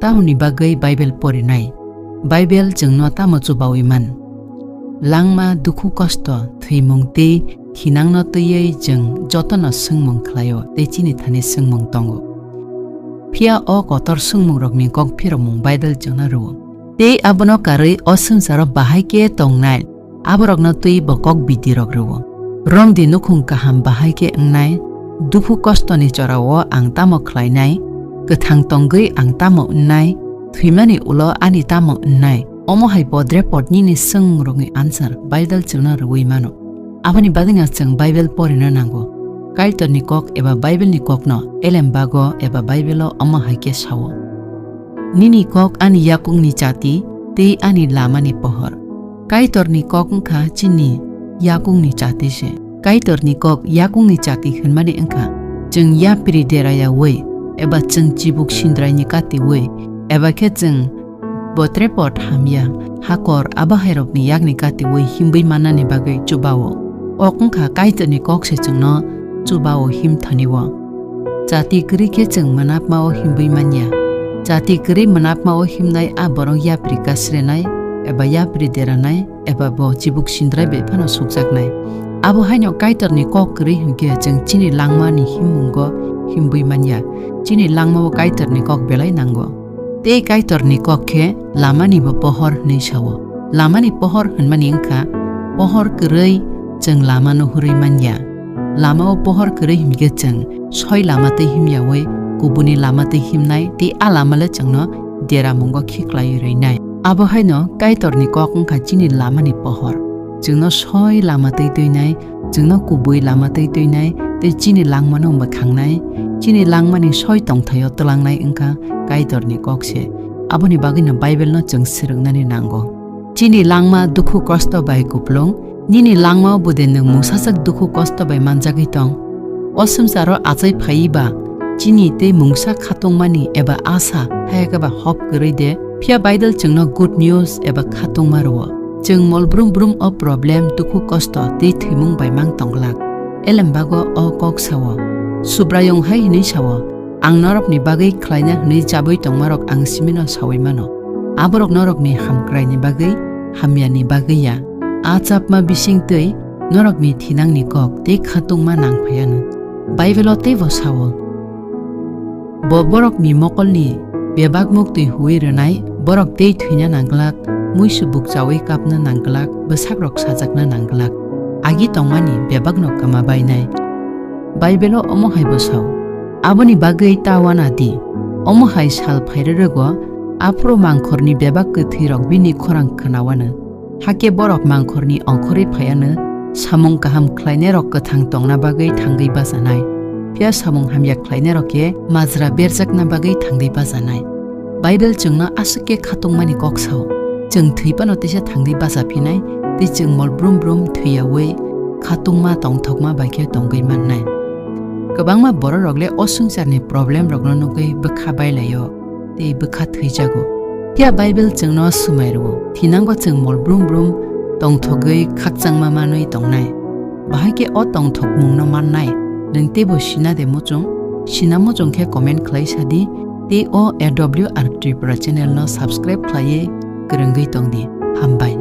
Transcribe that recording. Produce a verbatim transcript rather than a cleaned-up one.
Tamoni bagwi Bible porinai? Bible chwngno tamo chubawi man? Langma, dukhu kosto, thwimung tei thinangno twiwi chwng jotono swngmung khlaio tei chini thani swngmung tongo. Phiya o kotor swngmungrokni kok phirokmung Bible chwngno rwo. Tei abono karwi o swngcharo bahai khe tongnai aborokno twi bo kok bidirok rwo. Romdi nukhung kaham bahai khe wngnai, dukhu kostoni chorao ang tamo khlainai, kwthang tongwi ang tamo wngnai, thwimani ulo ani tamo wngnai? Omo hai bodre pot nini swngmungrokni answer Bible chwngno rwui mano. Aboni bagwino chwng Bible porina nango. Kaitorni kok eba Bible-ni kokno elembago eba Bible-o omo hai khe sao: Nini kok ani yakungni chati tei ani lamani pohor. Kaitorni kok wngkha chini yakungni chati se. Kaitorni kok yakungni chati hwnmani wngkha chwng yapri derayaui eba chwng chibuk sindraini katiui eba khe chwng botrepot hamya hakor abahairokni yakni katiui himwi mannani bagwi chubao. Ok wngkha Kaitorni kok se chwngno chubao himthani-o. Chati kwrwi khe chwng mwnapma-o himwi manya. Chati kwrwi mwnapma-o himnai a borok yapri kasrenai eba yapri deranai eba bo chibuk sindrai bai phano sukjaknai. Abo haino Kaitorni kok kwrwi hwnkhe chwng chini langmani himmungo himwi manya. Chini langmao Kaitorni kok belai nango. Tei Kaitorni kok khe lamani bo pohor hwnwi sao. Lamani pohor hwnmani wngkha pohor kwrwi chwng lamano hurwi manya. Lamao pohor kwrwi himkhe chwng soi lama tei himyaui kubuni lama tei himnai tei a lama le chwngno deramungo khiklaiwi rwinai. Abo haino Kaitorni kok wngkha chini lamani pohor. Chwngno soi lama tei twinai, chwngno kubui lama tei twinai tei chini langmano mwkhangnai, chini langmani soi tongthaio twlangnai wngkha Kaitorni kok se. Aboni bagwino Bible-no chwng swrwngnani nango. Chini langma dukhu kosto bai kuplung, nini langmao bude nwng mungsaswk dukhu kosto bai manjagwi tong? O swngcharo achai phaiwi ba chini tei mungsa khatungmani eba asa hayakhe ba hop kwrwi de? Phiya Bible chwngno good news eba khatungma rwo. Chwng mol brum brum o problem, dukhu kosto tei thwimung bai mang tong glak. Elembago o kok sao. Subraiyung hai hwnwi sao, "Ang norokni bagwi khlaina hwnwi chabwi tongmarok ang simino saui mano. Aborok norokni hamkraini bagwi, hamyani bagwi ya. A chapma bising twi norokni thinangni kok tei khatungma nang phai anw." Bible-o teibo sao, "Bo borokni mokolni bebak muktwi huui rwnai, borok tei thwina nang glak, muisu bukchaui kapna nang glak, bwsakrok sajakna nang glak. Agi tongmani bebakno kwma bainai." Bible-o omo hai bo sao, "Aboni bagwi ta wana di, omo hai sal phai rwrwgo, aphuru mangkhorni bebak kwthwirok bini khorang khna wanw. Hakhe borok mangkhorni ongkhorwi phai anw, samung kaham khlainairok kwthang tongna bagwi thangwi bajanai, phiya samung hamya khlainairok khe majra berjakna bagwi thangwi bajanai." Bible chwngno aswk khe khatungmani kok sao. Chwng thwi phano teisa thangwi bacha phinai, tei chwng mol brum brum thwiyaui khatungma tongthokma bai khe tongwi mannai. Kwbangma bororok le o swngcharni problemrokno nugwi bwkha bailaio tei bwkha thwijago. Phiya Bible chwngno swmai rwo, thinangba chwng mol brum brum tongthogwi khakchangma manwi tongnai. Bahai khe o tongthokmungno mannai, nwng teibo sina de muchung? Sina muchung khe comment khlai sa di, tei o A W R Tripura channel no subscribe khlaiwi kwrwngwi tong di. Hambai.